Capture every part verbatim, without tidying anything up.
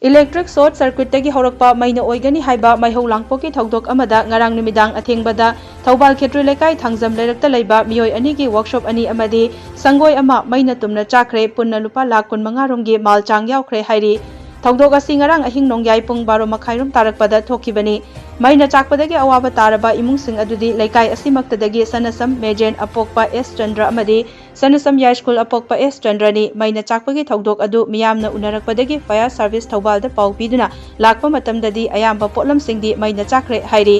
Electric short circuitꯇꯒꯤ ꯍꯧꯔꯛꯄ ꯃꯩꯅ ꯑꯣꯏꯒꯅꯤ ꯍꯥꯏꯕ ꯃꯩꯍꯧ ꯂꯥꯡꯄꯣꯛꯀꯤ ꯊꯧꯗꯣꯛ ꯑꯃꯗ ꯉꯔꯥꯡ ꯅꯨꯃꯤꯗꯥꯡ ꯑꯊꯦꯡꯕꯗ ꯊꯧꯕꯥꯜ ꯈꯦꯇ꯭ꯔꯤ ꯂꯩꯀꯥꯏ ꯊꯥꯡꯖꯝ ꯂꯩꯔꯛꯇ ꯂꯩꯕ ꯃꯤꯑꯣꯏ ꯑꯅꯤꯒꯤ workshop ꯑꯅꯤ ꯑꯃꯗꯤ ꯁꯪꯒꯣꯏ ꯑꯃ ꯃꯩꯅ ꯇꯨꯝꯅ ꯆꯥꯛꯈ꯭ꯔꯦ꯫ ꯄꯨꯟꯅ ꯂꯨꯄꯥ ꯂꯥꯈ ꯀꯨꯟꯃꯉꯥ ꯔꯣꯝꯒꯤ ꯃꯥꯜ ꯆꯥꯡ ꯌꯥꯎꯈ꯭ꯔꯦ ꯍꯥꯏꯔꯤ꯫ ꯊꯧꯗꯣꯛ ꯑꯁꯤ ꯉꯔꯥꯡ ꯑꯍꯤꯡ ꯅꯣꯡꯌꯥꯏ ꯄꯨꯡ ꯕꯥꯔꯣ ꯃꯈꯥꯏ ꯔꯣꯝ ꯇꯥꯔꯛꯄꯗ ꯊꯣꯛꯈꯤꯕꯅꯤ꯫ ꯃꯩꯅ ꯆꯥꯛꯄꯗꯒꯤ ꯑꯋꯥꯕ ꯇꯥꯔꯕ ꯏꯃꯨꯡꯁꯤꯡ ꯑꯗꯨꯗꯤ ꯂꯩꯀꯥꯏ ꯑꯁꯤꯃꯛꯇꯗꯒꯤ ꯁꯅꯁꯝ ꯃꯦꯖꯦꯟ ꯑꯄꯣꯛꯄ ꯑꯦꯁ ꯆꯟꯗ꯭ꯔ ꯑꯃꯗꯤ ꯁꯅꯁꯝ ꯌꯥꯏꯁ꯭ꯀꯨꯜ ꯑꯄꯣꯛꯄ ꯑꯦꯁ ꯆꯟꯗ꯭ꯔꯅꯤ꯫ ꯃꯩꯅ ꯆꯥꯛꯄꯒꯤ ꯊꯧꯗꯣꯛ ꯑꯗꯨ ꯃꯤꯌꯥꯝꯅ ꯎꯅꯔꯛꯄꯗꯒꯤ fire service ꯊꯧꯕꯥꯜꯗ ꯄꯥꯎ ꯄꯤꯗꯨꯅ ꯂꯥꯛꯄ ꯃꯇꯝꯗꯗꯤ ꯑꯌꯥꯝꯕ ꯄꯣꯠꯂꯝꯁꯤꯡꯗꯤ ꯃꯩꯅ ꯆꯥꯛꯈ꯭ꯔꯦ ꯍꯥꯏꯔꯤ꯫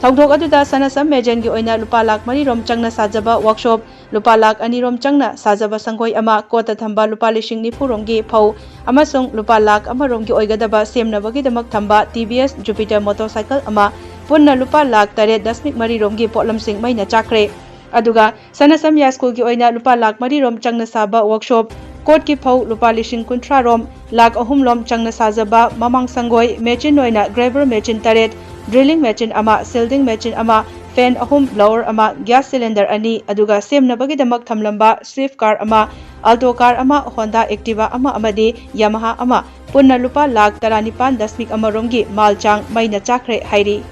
ꯊꯧꯗꯣꯛ ꯑꯗꯨꯗ ꯁꯅꯁꯝ ꯃꯦꯖꯦꯟꯒꯤ ꯑꯣꯏꯅ ꯂꯨꯄꯥ ꯂꯥꯈ ꯃꯔꯤ ꯔꯣꯝ ꯆꯪꯅ ꯁꯥꯖꯕ workshop, ꯂꯨꯄꯥ ꯂꯥꯈ ꯑꯅꯤ ꯔꯣꯝ ꯆꯪꯅ ꯁꯥꯖꯕ ꯁꯪꯒꯣꯏ ꯑꯃ, ꯀꯣꯠꯇ ꯊꯝꯕ ꯂꯨꯄꯥ ꯂꯤꯁꯤꯡ ꯅꯤꯐꯨ ꯔꯣꯝꯒꯤ ꯐꯧ ꯑꯃꯁꯨꯡ ꯂꯨꯄꯥ ꯂꯥꯈ ꯑꯃ ꯔꯣꯝꯒꯤ ꯑꯣꯏꯒꯗꯕ ꯁꯦꯝꯅꯕꯒꯤꯗꯃꯛ ꯊꯝꯕ ꯇꯤ ꯚꯤ ꯑꯦꯁ Jupiter motorcycle ꯑꯃ, ꯄꯨꯟꯅ ꯂꯨꯄꯥ ꯂꯥꯈ ꯇꯔꯦꯠ ꯗꯁꯃꯤꯛ ꯃꯔꯤ ꯔꯣꯝꯒꯤ ꯄꯣꯠꯂꯝꯁꯤꯡ ꯃꯩꯅ ꯆꯥꯛꯈ꯭ꯔꯦ꯫ ꯑꯗꯨꯒ ꯁꯅꯁꯝ ꯌꯥꯏꯁ꯭ꯀꯨꯜꯒꯤ ꯑꯣꯏꯅ ꯂꯨꯄꯥ ꯂꯥꯈ ꯃꯔꯤ ꯔꯣꯝ ꯆꯪꯅ ꯁꯥꯕ workshop, ꯀꯣꯠꯀꯤ ꯐꯧ ꯂꯨꯄꯥ ꯂꯤꯁꯤꯡ ꯀꯨꯟꯊ꯭ꯔꯥ ꯔꯣꯝ, ꯂꯥꯈ ꯑꯍꯨꯝ ꯔꯣꯝ ꯆꯪꯅ ꯁꯥꯖꯕ ꯃꯃꯥꯡ ꯁꯪꯒꯣꯏ, ꯃꯦꯆꯤꯟ ꯑꯣꯏꯅ graver ꯃꯦꯆꯤꯟ ꯇꯔꯦꯠ, drilling ꯃꯦꯆꯤꯟ ꯑꯃ, seeding ꯃꯦꯆꯤꯟ ꯑꯃ, fan ꯑꯍꯨꯝ, blower ꯑꯃ, gas cylinder ꯑꯅꯤ, ꯑꯗꯨꯒ ꯁꯦꯝꯅꯕꯒꯤꯗꯃꯛ ꯊꯝꯂꯝꯕ Swift car ꯑꯃ, Alto car ꯑꯃ, Honda Activa ꯑꯃ ꯑꯃꯗꯤ Yamaha ꯑꯃ, ꯄꯨꯟꯅ ꯂꯨꯄꯥ ꯂꯥꯈ ꯇꯔꯥꯅꯤꯄꯥꯟ ꯗꯁꯃꯤꯛ ꯑꯃ ꯔꯣꯝꯒꯤ ꯃꯥꯜ ꯆꯥꯡ ꯃꯩꯅ ꯆꯥꯛꯈ꯭ꯔꯦ ꯍꯥꯏꯔꯤ꯫